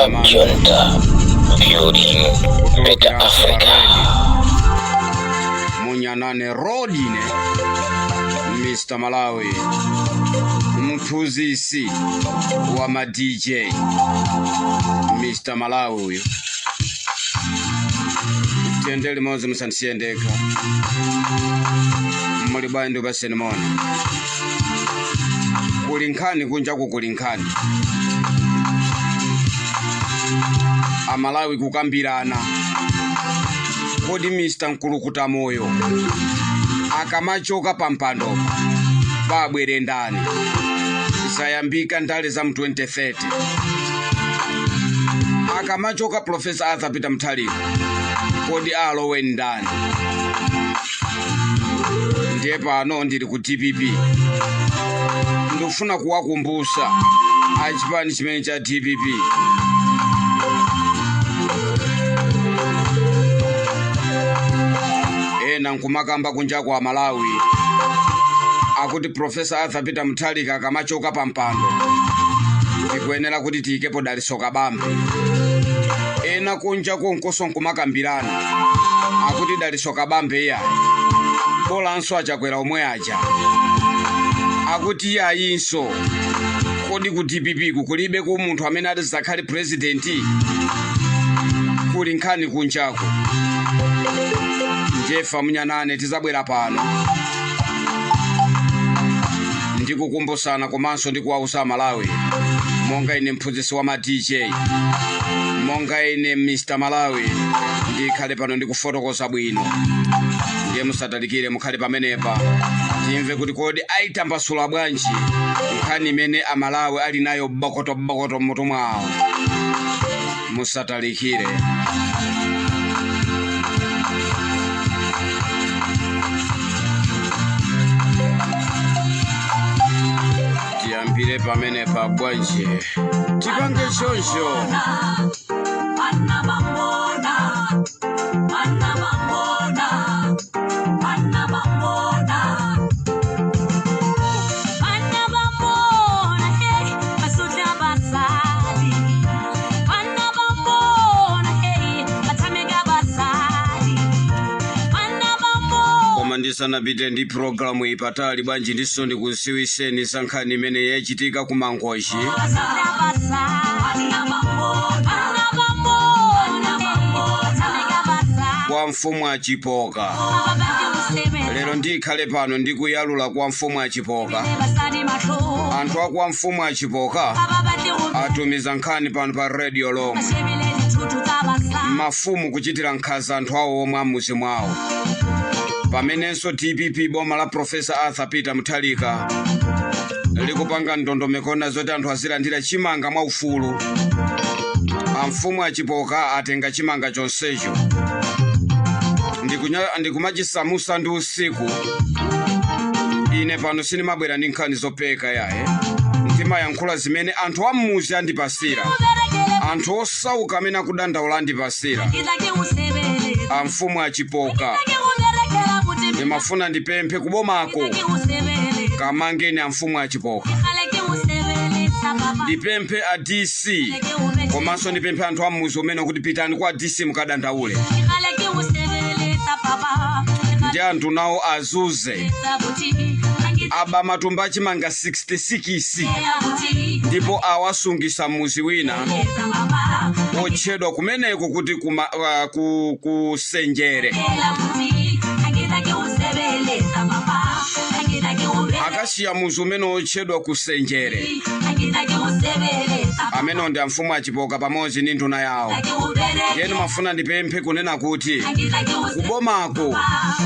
Samantha Junta, building better kutulukiranso pa Africa. radio munyanane rodine Mr Malawi, mphunzisi wa ma DJ Mr Malawi uyu. Tiyende limodzi, musandisiyendeka. Muli bwanji? Ndipaseni moni. Kuli nkhani kunjaku, kuli nkhani. Amalawi kukambirana, kodi Mr Mkulukuta Moyo akamachoka pa mpando pabwere ndani? Zayambika ndale za mu 2030. Akamachoka Professor Arthur Peter Mutharika, kodi alowe ndani? Ndiye pano ndili ku DPP, ndikufuna kuwakumbusa achipani chimene cha DPP. Ena nkumakamba kunja kwa Malawi akuti Professor Arthur Peter Mutharika akamachoka pa mpando tikuyenera kuti tiyikepo Dalitso Kabambe. Ena kunja konkoso nkumakambirana akuti Dalitso Kabambe iyayi, bolanso aChakwera omwe aja. Akuti iyayinso, kodi ku DPP kulibe ku munthu amene ati zakhale president? Kuli nkhani kunjaku. Njefa munyanane, tizabwera pano ndikukumbusana komanso ndikuwauza Malawi, monga ine mphunzitsi wa ma DJ, monga ine Mr Malawi, ndikhale pano ndikufotokoza bwino. Ndiye musatalikire, mukhale pamenepa timve kuti kodi ayitambasula bwanji nkhani imene Amalawi ali nayo bokoto bokoto mmutu mwawo. Musatalikire. Tiyambire pamenepa bwanji? Tipange choncho. Anna bambona, Anna bambona, Anna bambona, Anna bambona, hey, basutla basadi. Anna bambona, hey, batamega basadi. Anna bambona. Koma ndisanapite ndi programu iyi patali bwanji, ndiso ndikuziwiseni za nkhani imene yachitika ku Mangochi. Basutla basadi. Anna bambona, Anna bambona, hey, batamega basadi. Kwa mfumu aChipoka. Lero ndikhale pano ndikuyalula kwa mfumu aChipoka. Anthu akwa mfumu aChipoka atumiza nkhani pano pa radio lomwe, mafumu kuchitira nkhanza anthu awo omwe amuzi mwawo, pamenenso DPP, boma la Professor Arthur Peter Mutharika, likupanga ndondomeko zoti anthu azilandira chimanga mwaufulu. Amfumu aChipoka atenga chimanga chonsecho ndikumachisamusa ndi usiku. Ine pano sindimabwera ndi nkhani zopeka yaye, ndimayankhula zimene anthu ammuzi andipasira, anthu osauka amene akudandaula andipasira. Amfumu aChipoka, ndimafuna ndipemphe kubomako, kamangeni amfumu aChipoka. Ndipemphe a DC komanso ndipemphe anthu ammuzi umene kuti pitani kwa DC mukadandaule, ndi anthu nawo azuze aba matumba achimanga 66 ndipo awasungisa muzi wina otchedwa kumeneko kuti ku Senjere. Akasiya muzi umene otchedwa ku Senjere. Amene ndi amfumu aChipoka pamodzi ndi nduna yawo. Yenu mafuna ndipemphe kunena kuti kubomako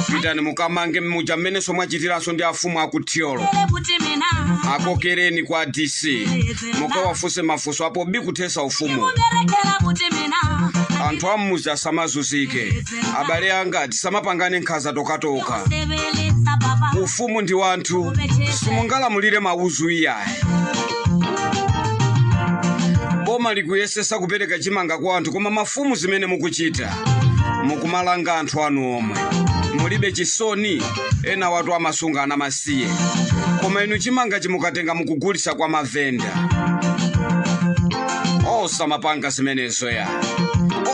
pitani mukamange muja mmenenso mwachitiranso ndi afumu akuthyolo. Akokereni kwa DC mukawafunse mafunso apo bikuthesa ufumu. Anthu ammuzi asamazunzike. Abale anga, tisamapangane nkhanza tokatoka. Ufumu ndi wanthu, simungalamulire mauzu iyayi. Boma likuyesesa kupereka chimanga kwa anthu, koma mafumu zimene mukuchita, mukumalanga anthu anu omwe. Mulibe chisoni? Ena watu amasunga ana masiye, koma inu chimanga chimukatenga mukugulisa kwa mavenda. Osamapanga zimenezo yayi,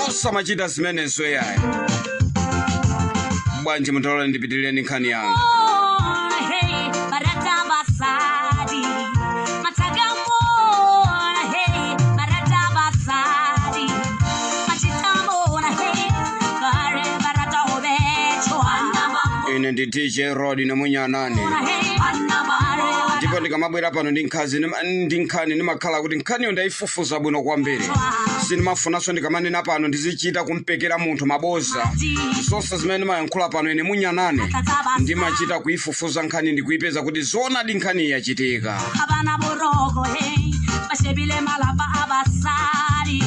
osamachita zimenezo yayi. Bwanji mutalola ndipitirire ndi nkhani yanga? Hey, barata basadi matagamona, hey, barata basadi machitamona, hey, kare barata obechwa. Ine ndi DJ Rod nemunyanani. Hey, Ndipo ndikamabwera pano ndi nkhazi ndi nkhani, ndimakhala kuti nkhaniyo ndayifufuza bwino kwambiri. Sindimafunanso ndikamanena pano ndizichita kumpekera munthu maboza. Zonse zimene ndimayankhula pano ine munyanane, ndimachita kuyifufuza nkhani ndikuyipeza kuti zoonadi nkhani yachitika. Abana boroko, hey, bashebile malapa a basadi,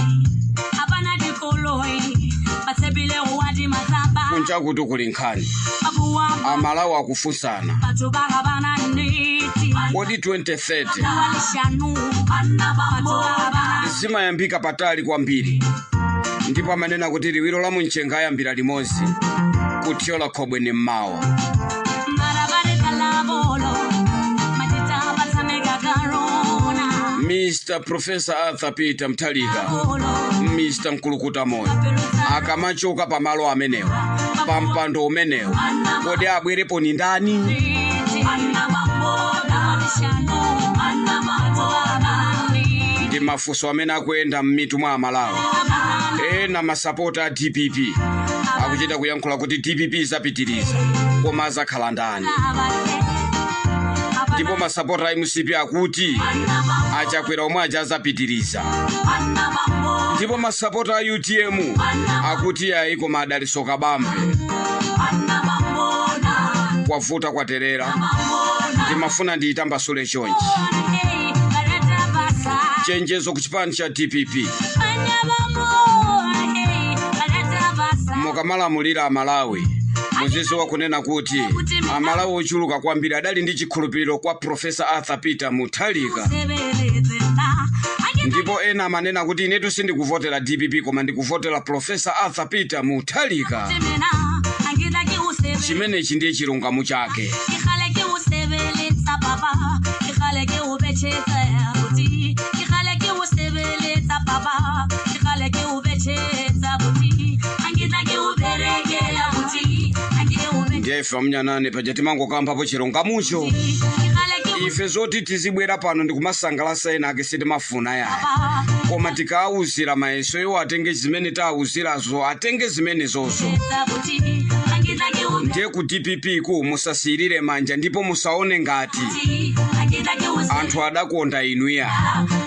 abana dikoloi, ba tshepile ho adima tsa batho. Kunja kuti kuli nkhani. Ba bua. Amalawi akufunsana. Batho ba ga bana nnete. Kodi 2030 Bua leshano, batho ba bana. Zimayambika patali kwambiri, ndipo amanena kuti liwiro la mumchenga ayambira limodzi kuthyola khobwe ni mmawa. Mara ba re tlala bolo, matita ba tshameka ka rona. Mr Professor Arthur Peter Mutharika, Bolo. Mr Mkulukuta Moyo, Pelo tsa akamachoka pamalo amenewa, pa mpando umenewo, kodi abwerepo ni ndani? Nnete. Bua leshano, batho ba bana nnete. Ndi mafunso amene akuyenda m'mitu mwa Amalawi. Ena masapota a DPP akuchita kuyankhula kuti DPP izapitiriza, koma azakhala ndani? Ndipo masapota a MCP akuti achakwera omwe aja azapitiriza. Ndipo masapota a UTM akuti ayi, koma adalisoka bambe. Kwavuta kwaterera, ndimafuna ndiyitambasule chonchi. Chenjezo ku chipani cha DPP: mukamalamulira Amalawi, muziziwa kunena kuti Amalawi ochuluka kwambiri adali ndi chikhulupiriro kwa Professor Arthur Peter Mutharika, ndipo ena amanena kuti inetu sindikuvotera DPP, koma ndikuvotera Professor Arthur Peter Mutharika. Chimenechi ndiye chilungamo chake. Ke kgale ke o sebeletsa papa, ke kgale ke o betšhetsa boti, ke kgale ke o sebeletsa papa, ke kgale ke o betšhetsa boti, ankitla ke o berekela boti, anke o Ndiye ife amnyanane paja timangokambapo chilungamucho. Ke kgale ke o Ife zoti tizibwera pano ndikumasangalasa ena ake sitimafuna yayi, papa koma tikaawuzira mayeso, iwo atenge zimene taawuzirazo, atenge zimenezozo. Betsa boti, ankitla ke o Ndiye ku DPP ku musasiyirire manja, ndipo musaone ngati boti, ankitla ke o anthu adakonda inu ya.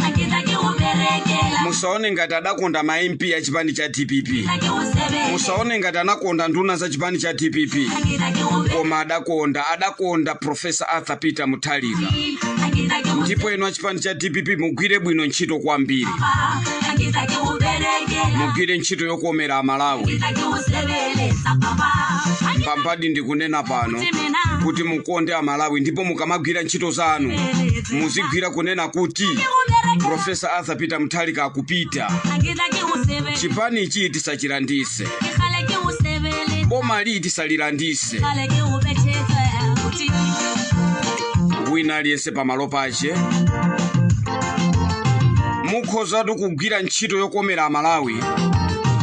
Ankitla ke o berekela. Musaone ngati adakonda ma MP a chipani cha DPP. Ke o sebeletsa. Musaone ngati anakonda nduna za chipani cha DPP. Ankitla ke o Koma adakonda Professor Arthur Peter Mutharika. Ankitla ke o Ndipo inu a chipani cha DPP mugwire bwino ntchito kwambiri. Ankitla ke o berekela. Mugwire ntchito yokomera Amalawi. Ankitla ke o sebeletsa papa. Pampadi ndikunena pano kuti mukonde Amalawi, ndipo mukamagwira ntchito zanu muzigwira kunena kuti Professor Arthur Peter Mutharika akupita, chipani ichi tisachilandise, boma li tisalilandise. Wina aliyense pamalo pache. Mukhozatu kugwira ntchito yokomera Amalawi,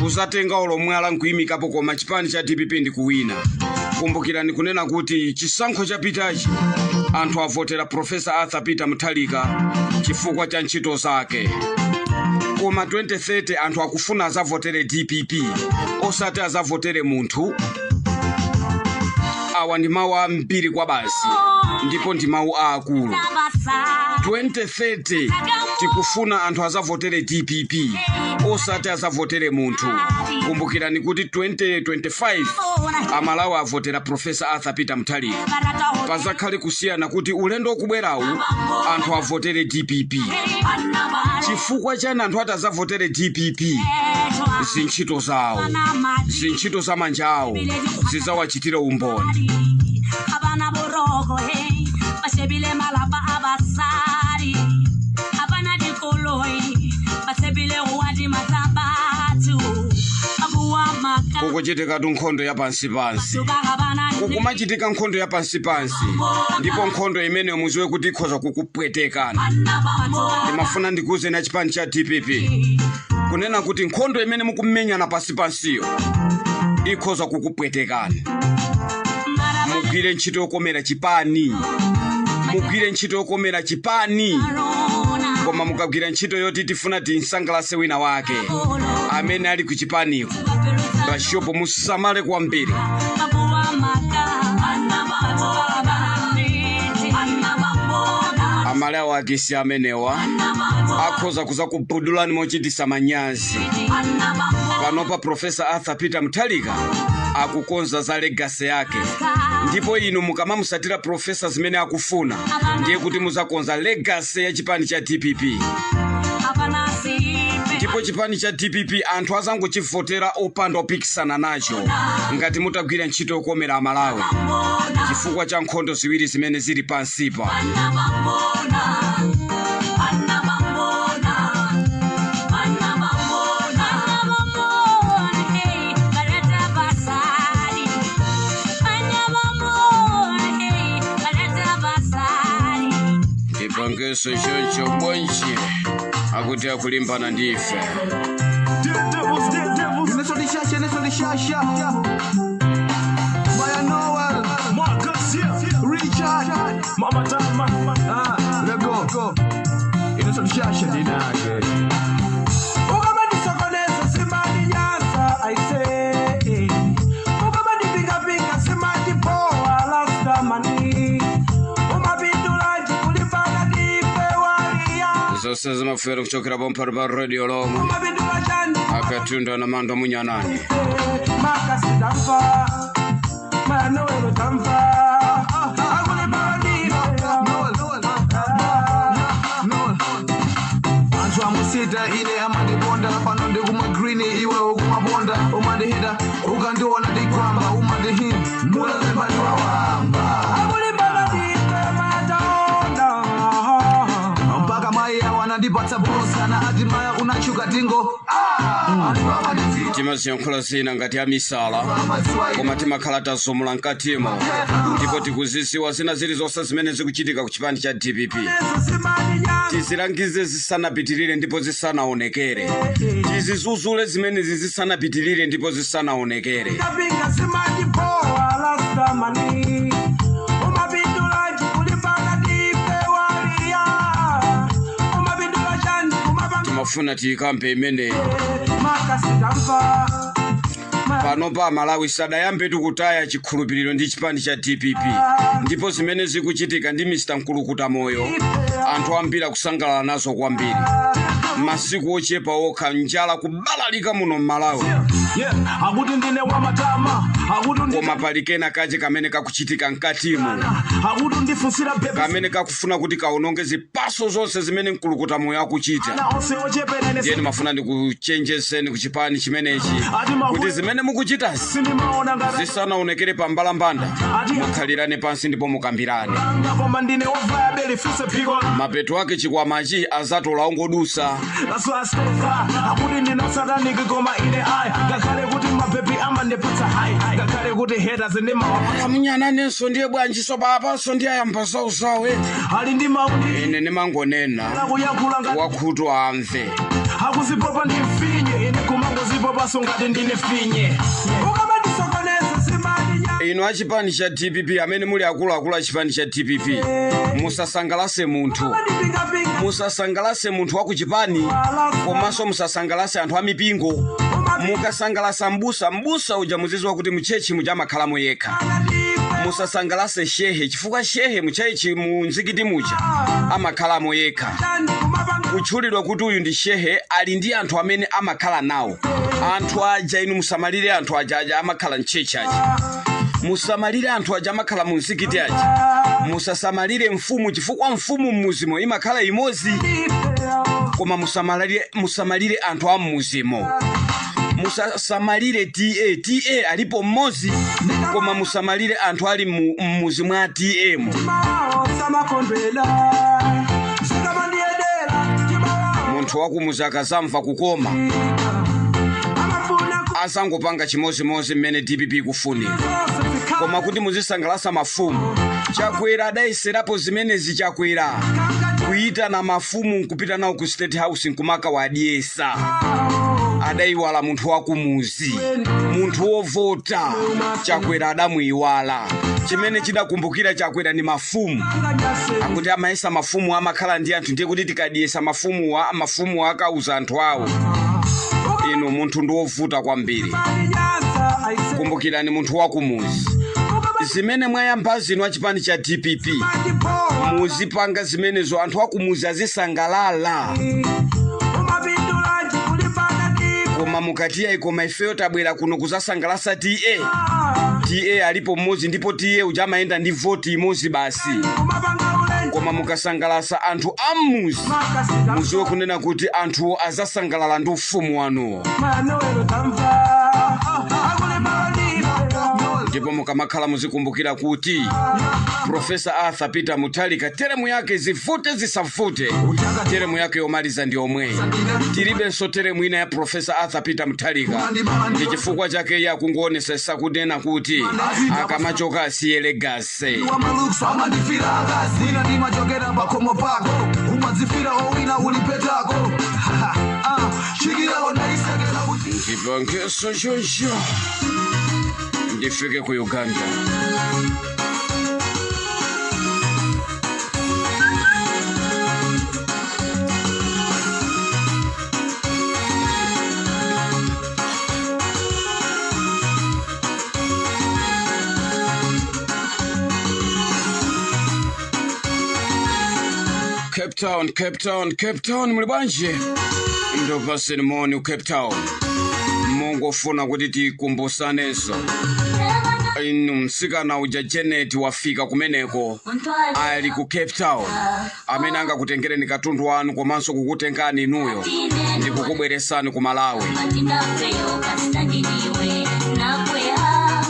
kuzatenga olomwe nkuyimikapo, koma chipani cha DPP ndi kuwina. Kumbukirani kunena kuti chisankho chapitachi anthu avotera Professor Arthur Peter Mutharika chifukwa cha ntchito zake, koma 2030 anthu akufuna azavotere DPP, osati azavotere munthu. Awa ndi mawu ambiri kwa basi, ndipo ndi mawu aakulu. 2030 tikufuna anthu azavotere DPP, osati azavotere munthu. Kumbukirani kuti 2025 Amalawi avotera Professor Arthur Peter Mutharika. Pazakhale kusiyana kuti ulendo okubwerawu anthu avotere DPP. Chifukwa chani anthu ati azavotere DPP? Zintchito zawo, zintchito za manja awo zidzawachitira umboni. Abana boroko, hey, ba shebile malapa a basadi, abana dikoloi, ba tshepile ho adima tsa batho, ba bua maka. Kukuchitikatu nkhondo ya pansipansi. Kukumachitika nkhondo ya pansipansi, ndipo nkhondo imeneyo muziwe kuti ikhoza kukupwetekani. Ndimafuna ndikuwuzeni a chipani cha DPP kunena kuti nkhondo imene mukumenyana pansipansiyo ikhoza kukupwetekani. Mugwire ntchito yokomera chipani, mugwire ntchito yokomera chipani, koma mukagwira ntchito yoti tifuna tinsangalase wina wake amene ali ku chipaniko pashopo, musamale kwambiri. Amale awo akisi amenewa akhoza kuzakubudulani mochitisa manyazi. Panopa Professor Arthur Peter Mutharika akukonza za legacy yake, ndipo inu mukamamusatira professor zimene akufuna, ndiye kuti muzakonza legacy ya chipani cha DPP. Ndipo chipani cha DPP anthu azangochivotera opanda opikisana nacho ngati mutagwira ntchito yokomera Amalawi, chifukwa cha nkhondo ziwiri zimene zili pansipa. Ndipangenso choncho bwanji, akuti akulimbana ndi ife. Inetodishasha, inetodishasha. Maya Noel, Marcus, yeah. Richard. Mama Tama. Ah, let go. Go. Inetodishasha dinage. Ukamadisokoneza simadinyasa, I say. Ukamadipingapinga simadipoa lastamani. Umapindulaji kulipana dipe walia. Zonse zimafera kuchokera pampano pa Radio Lomwe. Umapindula chani. Akatunda na mando munyanani. Makasi tamva. Manuelo tamva. Akulipana dipe. Noel, Noel, Noel. Anthu amusita ine amandiponda pano ndikumagreen, iwe ukumaponda, umandihita ukandiona ndikwamba, umandihin mulelepaniwawamba. Akulipana dipe mataona. Mpaka mayi awo anandipatsa polosana ati maya unachuka tingo. Anthu amandidziwa. Timaziyankhula zina ngati amisala, amadziwa ine. Koma timakhala tazumula mkatimo, ndipo tikuziziwa zina zilizonse zimene zikuchitika ku chipani cha DPP. Tizilangize zisanapitirire ndipo zisanaonekere, tizizuzule zimenezi zisanapitirire ndipo zisanaonekere. Kapinga simadipoa lastamani. Umapindulaji kulipana dipe walia. Umapindula chani umapanga. Timafuna tiyikampe imeneyi. Makasi tamva. Panopa Malawi sadayambe tikutaya chikhulupiriro ndi chipani cha DPP, ndipo zimene zikuchitika ndi Mr Mkulukuta Moyo anthu ambiri akusangalala nazo kwambiri. Masiku ochepa okha njala kubalalika muno m'Malawi. Yeah, akuti ndine wamatama, akuti ndi Koma pali kena kache kamene kakuchitika mkatimo, akuti ndifunsira pepe kamene kakufuna kuti kaononge zipaso zonse zimene Mkulukuta Moyo akuchita. Na onse ocheperene. Ndiye ndimafuna ndikuchenjezeni ku chipani chimenechi kuti zimene mukuchitazi Sindimaona ngati zisanaonekere pa mbalambanda, mukhalirane pansi ndipo mukambirane. Koma ndine ovaya beli fuse phiko. Mapeto ake chikwamachi azatola ongodusa. That's why I stay fly. Akuti ndina satanic koma ine ayi, ngakhale kuti mapepi amandipatsa high, ngakhale kuti haters ndimawapa. Amunyananenso ndiye bwanjiso papanso ndiye ayamba zauzawe. Ali ndi maundi. Ine ndimangonena Kuyankhula ngati wakhutu amve. Akuzipopa ndi mfinye, ine kumangozipopaso ngati ndine finye. Ukamadisokoneza simadinya. Inu achipani cha DPP amene muli akuluakulu a chipani cha DPP, musasangalase munthu. Ndipingapinga. Musasangalase munthu wa kuchipani, komanso musasangalase anthu amipingo. Mukasangalasa mbusa, mbusa uja muziziwa kuti mutchechi muja amakhalamo yekha. Musasangalase shehe, chifukwa shehe mutchechi mu mzikiti muja amakhalamo yekha. Kutchulidwa kuti uyu ndi shehe, ali ndi anthu amene amakhala nawo, anthu aja. Inu musamalire anthu aja, aja amakhala mtchechi aja. Musamalire anthu aja amakhala mu mzikiti aja. Musasamalire mfumu, chifukwa mfumu mmuzimo imakhala imodzi, koma musamalire, musamalire anthu a mmuzimo. Musasamalire TA, TA alipo mmodzi, koma musamalire anthu ali mmuzi mwa TA mo. Samakondwela sikamandiyedera. Munthu wakumuzi akazamva kukoma Amafuna. Azangopanga chimozimozi mmene DPP ikufunira, koma kuti muzisangalasa mafumu. Chakwera adayeserapo zimenezi. Chakwera kuyitana mafumu nkupita nawo ku State House nkumaka wadyesa, adayiwala munthu wakumuzi, munthu wovota. Chakwera adamuyiwala. Chimene chidakumbukira Chakwera ni mafumu, akuti amayesa mafumu amakhala ndi anthu, ndiye kuti tikadyesa mafumuwa, mafumu akauza anthu awo. Inu, munthu ndi wovuta kwambiri. Kumbukirani munthu wakumuzi. Zimene mwayamba zinu achipani cha DPP, muzipanga zimenezo, anthu akumuzi azisangalala. Koma mukatiyayi, koma ifeyo tabwera kuno kuzasangalasa TA. TA alipo mmodzi, ndipo TA uja amayenda ndi voti imodzi basi. Koma mukasangalasa anthu ammuzi, muziwe kunena kuti anthuwo azasangalala ndi ufumu wanuwo. Ndipo mukamakhala muzikumbukira kuti Professor Arthur Peter Mutharika teremu yake, zivute zisavute, teremu yake yomaliza ndi omweyi. Tilibenso teremu ina ya Professor Arthur Peter Mutharika. Ndi chifukwa chake iye akungoonesa kunena kuti akamachoka asiye legacy. Wamalukso amandifira akazi, ina ndimachokera pakhomo pako, umadzifira owina ulipetako chikirako ndaisekera kuti Ndipangeso choncho ndifike ku Uganda. Cape Town, Cape Town, Cape Town, muli bwanji? Ndopaseni moni ku Cape Town. Mungofuna kuti tikumbusanenso inu, mtsikana uja Janet wafika kumeneko, ali ku Cape Town, amene angakutengereni katundu wanu komanso kukutengani inuyo ndi kukubweresani ku Malawi.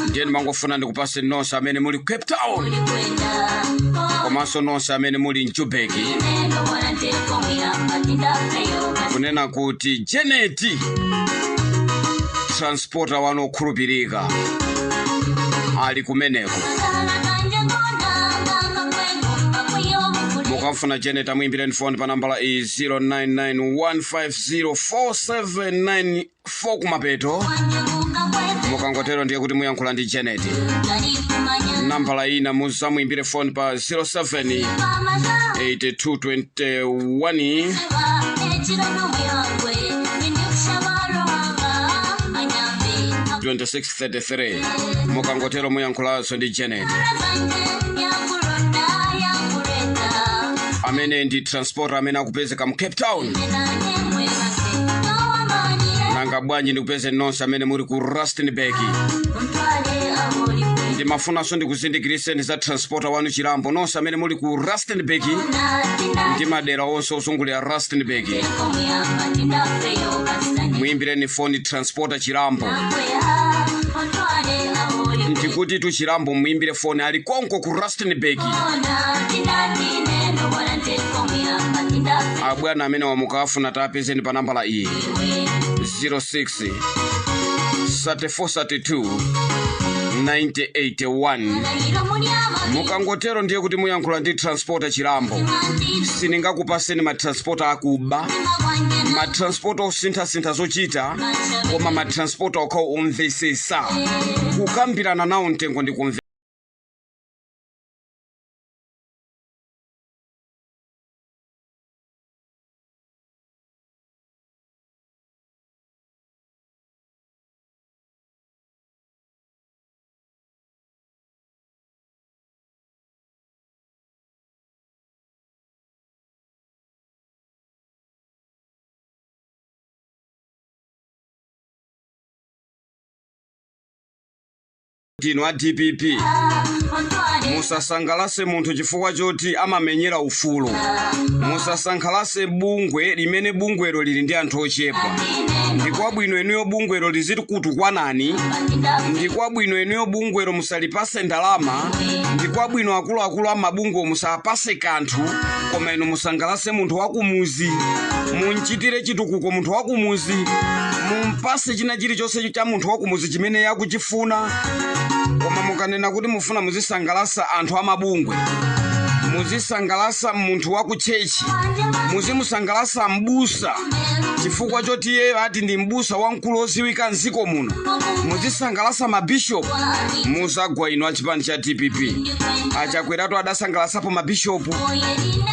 Ndiye ndimangofuna ndikupaseni nonse amene muli ku Cape Town komanso nonse amene muli mJubeki kunena kuti Janet, transporter wanu okhulupirika, ali kumeneko. Mukamfuna Janet, amuimbireni foni pa nambala iyi, 0991504794 kumapeto. Mukangotero ndiye kuti muyankhula ndi Janet. Nambala ina muzamuimbire foni pa 07 8221 2633. Mukangotero muyankhulanso ndi Janet, amene ndi transporter amene akupezeka mu Cape Town. Nanga bwanji ndikupeze nonse amene muli ku Rustenburg? Ndimafunanso ndikuzindikiriseni za transporter wanu Chilambo. Nonse amene muli ku Rustenburg ndi madera onse ozungulira Rustenburg, muyimbireni foni transporter Chilambo. Ndikuti tu Chilambo, muyimbire foni, ali konko ku Rustenburg. Abwana amene wamukafuna, tapezeni pa nambala iyi, 06 34 32 9081. Mukangotero ndiye kuti muyankhula ndi transporter Chilambo. Sindingakupaseni matransporter akuba, matransporter osinthasintha zochita, koma matransporter okhawo omvesesa, kukambirana nawo mtengo ndi kumve. Inu a DPP, musasangalase munthu chifukwa choti amamenyera ufulu. Musasangalase bungwe limene bungwelo lili ndi anthu ochepa. Ndikwabwino inuyo bungwelo lizikutukwanani, ndikwabwino inuyo bungwelo musalipase ndalama, ndikwabwino akuluakulu amabungwe musapase kanthu, koma inu musangalase munthu wakumuzi, munchitire chitukuko munthu wakumuzi. Mumpase china chilichonse cha munthu wakumuzi chimene yakuchifuna. Koma mukanena kuti mufuna muzisangalasa anthu amabungwe, muzisangalasa munthu wa kutchechi, muzimusangalasa mbusa chifukwa choti iye ati ndi mbusa wamkulu oziwika mdziko muno, muzisangalasa mabishopu, muzagwa inu achipani cha DPP. Achakweratu adasangalasapo mabishopu,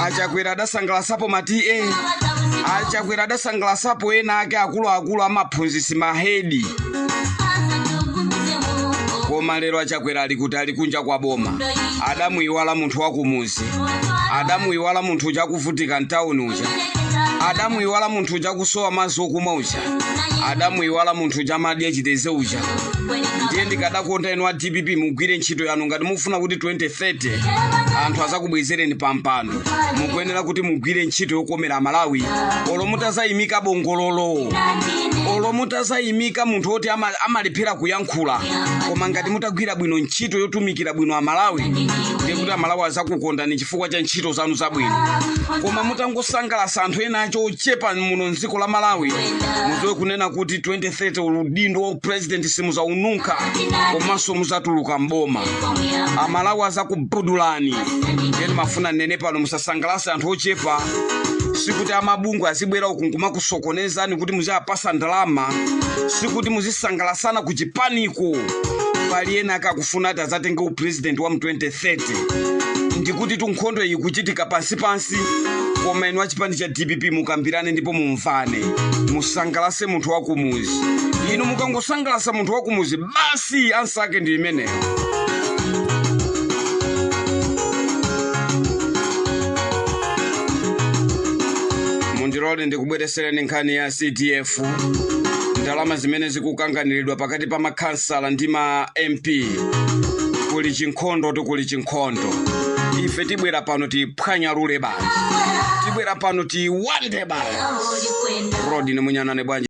Achakwera adasangalasapo ma TA, Achakwera adasangalasapo ena ake akuluakulu amaphunzitsi, mahedi. Koma lero Achakwera ali kuti? Ali kunja kwa boma. Adamuiwala munthu wakumuzi, adamuiwala munthu uja akuvutika mtawuni uja, adamuiwala munthu uja akusowa madzi okumwa uja, adamuiwala munthu uja amadya chiteze uja. Ndiye ndikadakonda inu a DPP mugwire ntchito yanu. Ngati mufuna kuti 2030 anthu azakubwezereni pampando, mukuyenera kuti mugwire ntchito yokomera Amalawi. Olo mutazayimika bongololo, olo mutazayimika munthu woti amalephera kuyankhula, koma ngati mutagwira bwino ntchito yotumikira bwino Amalawi, ndiye kuti Amalawi azakukondani chifukwa cha ntchito zanu zabwino. Koma mutangosangalasa anthu ena acho ochepa muno mdziko la Malawi, mudziwe kunena kuti 2030 udindo wa president simuzaununkha, komanso muzatuluka mboma, Amalawi azakubudulani. Ndiye ndimafuna nene pano, musasangalase anthu ochepa. Sikuti amabungwe azibwera uku nkumakusokonezani kuti muziyapasa ndalama, sikuti muzisangalasana ku chipaniko. Pali ena akakufuna ati azatenge upresident wa mu 2030. Ndikuti tunkhondo iyi kuchitika pansipansi, koma inu achipani cha DPP mukambirane ndipo mumvane, musangalase munthu wakumuzi. Inu mukangosangalasa munthu wakumuzi basi, ansake ndi imeneyo. Mundilole ndikubweresereni nkhani ya CDF, ndalama zimene zikukanganiridwa pakati pa makhansala ndi ma MP. Kuli chinkhondo tu, kuli chinkhondo. Ife tibwera pano tiphwanyalule basi, tibwera pano tiwande basi. Rodi ni munyanane bwanji?